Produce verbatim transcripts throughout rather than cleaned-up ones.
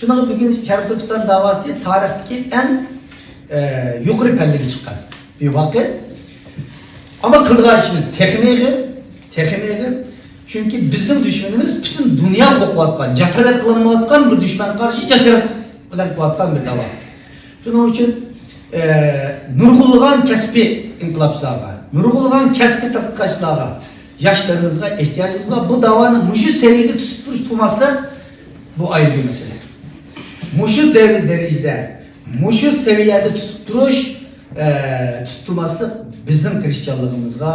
شۇنىڭغا بۈگۈن شەرقىي تۈركىستان داۋاسى تارىختىكى ئەڭ، ئە، يۇقىرى پەللىگە چىققان بىر ۋاقىت. ئەمما قىلىدىغان ئىشىمىز تېخىمۇ ئېغىر، تېخىمۇ ئېغىر. چۈنكى بىزنىڭ دۈشمىنىمىز پۈتۈن دۇنيا قورقۇۋاتقان، جاسارەت قىلالمايۋاتقان بىر دۈشمەنگە قارشى جاسارەت بىلەن قىلىۋاتقان بىر داۋا. شۇنىڭ ئۈچۈن، ئە، نۇرغۇنلىغان كەسپىي ئىنقىلابچىلارغا، نۇرغۇنلىغان كەسپىي تەتقىقاتچىلارغا، ياشلىرىمىزغا ئېھتىياجىمىز بار. بۇ داۋانى مۇشۇ سەۋىيەدە تۇتۇپ تۇرۇش، تۇرماسلىق، بۇ ئايرى بىر مەسىلە. مۇشۇ دەۋ-، دەرىجىدە، مۇشۇ سەۋىيەدە تۇتۇپ تۇرۇش، ئە، تۇتۇپ تۇرماسلىق بىزنىڭ تىرىشچانلىقىمىزغا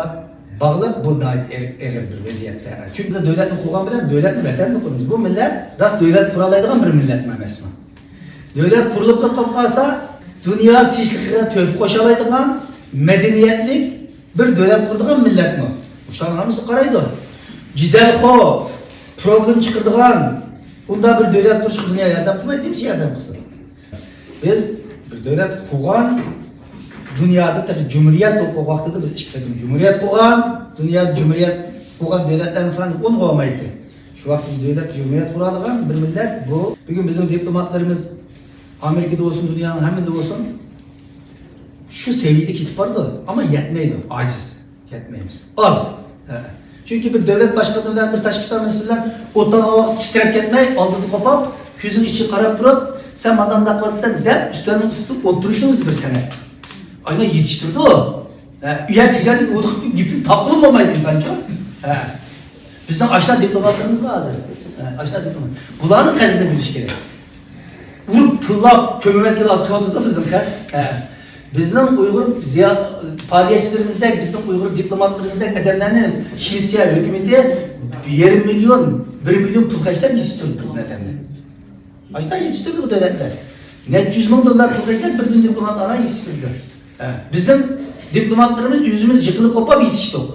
باغلىق. بۇ ناھايىتى ئېغ-، ئېغىر بىر ۋەزىيەتتە. چۈنكى بىز دۆلەتنى قۇرغان بىلەن دۆلەتنى ۋەتەندە قۇرىمىز. بۇ مىللەت راست دۆلەت قۇرالايدىغان بىر مىللەتمۇ ئەمەسمۇ؟ دۆلەت قۇرۇلۇپ قېلىپ قالسا، دۇنيا تىنچلىقىغا تۆھپە قوشالايدىغان، مەدەنىيەتلىك بىر دۆلەت قۇرىدىغان مىللەتمۇ؟ مۇشۇلارنىڭ ھەممىسى قارايدۇ. جېدەلخور، پروبلېما چىقىرىدىغان، ئۇنداق بىر دۆلەت قۇرۇشقا دۇنيا ياردەم قىلمايدۇ، نېمە ئۈچۈن ياردەم قىلسۇن؟ بىز بىر دۆلەت قۇرغان، دۇنيادا تېخى جۇمھۇرىيەت بولۇپ قالغان ۋاقتىدا بىز ئىككى قېتىم جۇمھۇرىيەت قۇرغان، دۇنيادا جۇمھۇرىيەت قۇرغان دۆلەتلەرنىڭ سانى ئونغا بارمايتتى. شۇ ۋاقىتتا دۆلەت جۇمھۇرىيەت قۇرالىغان بىر مىللەت بۇ. بۈگۈن بىزنىڭ دىپلوماتلىرىمىز ئامېرىكىدا بولسۇن، دۇنيانىڭ ھەممىدە بولسۇن، شۇ سەۋىيەدە كېتىپ بارىدۇ. ئەمما يەتمەيدۇ، ئاجىز. يەتمەيمىز. ئاز. ھە. چۈنكى بىر دۆلەت باشقىنى بىلەن، بىر تاشقى ئىشلار مىنىستىرى بىلەن ئولتۇرغان ۋاقىت تىترەپ كەتمەي، ئالدىدا قوپاپ، كۆزىنىڭ ئىچىگە قاراپ تۇرۇپ، سەن مانا مۇنداق قىلىۋاتىسەن دەپ، ئۈستەلنىڭ ئۈستىدە ئولتۇرۇشىڭىز بىر سەنئەت. ئاينا يېتىشتۈرىدۇ. ھە، ئۆيگە كىرگەندىن كېيىن ئۇدۇق گېپىنى تاپقىلى بولمايدۇ ئىنسانچۇ. ھە. بىزنىڭ ئاشۇنداق دىپلوماتلىرىمىز بار ھازىر. ھە، ئاشۇنداق دىپلومات. بۇلارنىڭ قەدرىنى بىلىش كېرەك. ئۇرۇپ، تىللاپ، كۆمۈۋەتكىلى ئاز قېلىۋاتىدۇ بىزنىڭ خەق. ھە. بىزنىڭ ئۇيغۇر زىيا-، پائالىيەتچىلىرىمىزدەك، بىزنىڭ ئۇيغۇر دىپلوماتلىرىمىزدەك ئادەملەرنى شىۋېتسىيە ھۆكۈمىتى يېرىم مىليون، بىر مىليون پۇل خەجلەپ يېتىشتۈرۈپ بىر ئادەمنى. ئاشۇنداق يېتىشتۈردى بۇ دۆلەتلەر. نەچچە يۈز مىڭ دوللار پۇل خەجلەپ بىر دىپلومات ئانا يېتىشتۈردى. ھە، بىزنىڭ دىپلوماتلىرىمىز ئۆزىمىز يىقىلىپ قوپاپ يېتىشتۇق.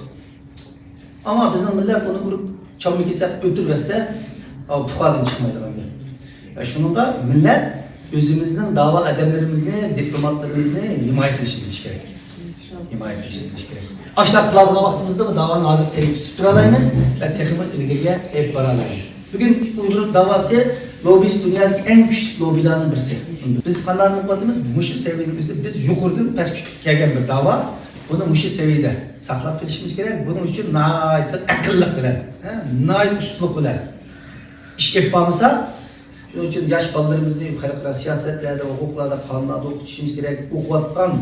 ئەمما بىزنىڭ مىللەت ئۇنى ئۇرۇپ چامما كېسەپ ئۆتۈرۈۋەتسە، ئاۋۇ پۇخادىن چىقمايدىغان گەپ. ھە، شۇنىڭغا مىللەت ئۆزىمىزنىڭ داۋا ئادەملىرىمىزنى، دىپلوماتلىرىمىزنى ھىمايە قىلىشى بىلىش كېرەك. ھىمايە قىلىشى بىلىش كېرەك. ئاشۇنداق قىلالىغان ۋاقتىمىزدا بۇ داۋانى ھازىر سەۋىيەدە تۇتۇپ تۇرالايمىز ۋە تېخىمۇ ئىلگىرىگە ئېلىپ بارالايمىز. بۈگۈن ئۇيغۇر داۋاسى، لوببىسى دۇنيادىكى ئەڭ كۈچلۈك لوببىلارنىڭ بىرسى. بىز قانداق قىلىۋاتىمىز؟ مۇشۇ سەۋىيەنىڭ ئۆزىدە بىز يۇقىرىدىن پەسكە چۈشۈپ كەلگەن بىر داۋا. بۇنى مۇشۇ سەۋىيەدە ساقلاپ قېلىشىمىز كېرەك. بۇنىڭ ئۈچۈن ناھايىتى ئەقىللىق بىلەن، ھە، ناھايىتى ئۇستىلىق بىلەن ئىش ئېلىپ بارمىساق، شۇنىڭ ئۈچۈن ياش بالىلىرىمىزنى خەلقئارا سىياسەتلەردە، ھوقۇقلاردا، قانۇنلاردا ئوقۇتۇشىمىز كېرەك. ئوقۇۋاتقان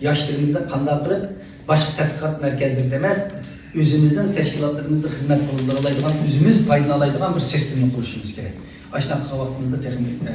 ياشلىرىمىزنى قانداق قىلىپ باشقا تەتقىقات مەركەزلىرىدە ئەمەس، ئۆزىمىزنىڭ تەشكىلاتلىرىمىزغا خىزمەت قىلدۇرالايدىغان، ئۆزىمىز پايدىلىنالايدىغان بىر سىستېمىنى قۇرۇشىمىز كېرەك. ئاشۇنداق قىلغان ۋاقتىمىزدا تېخىمۇ، ئە،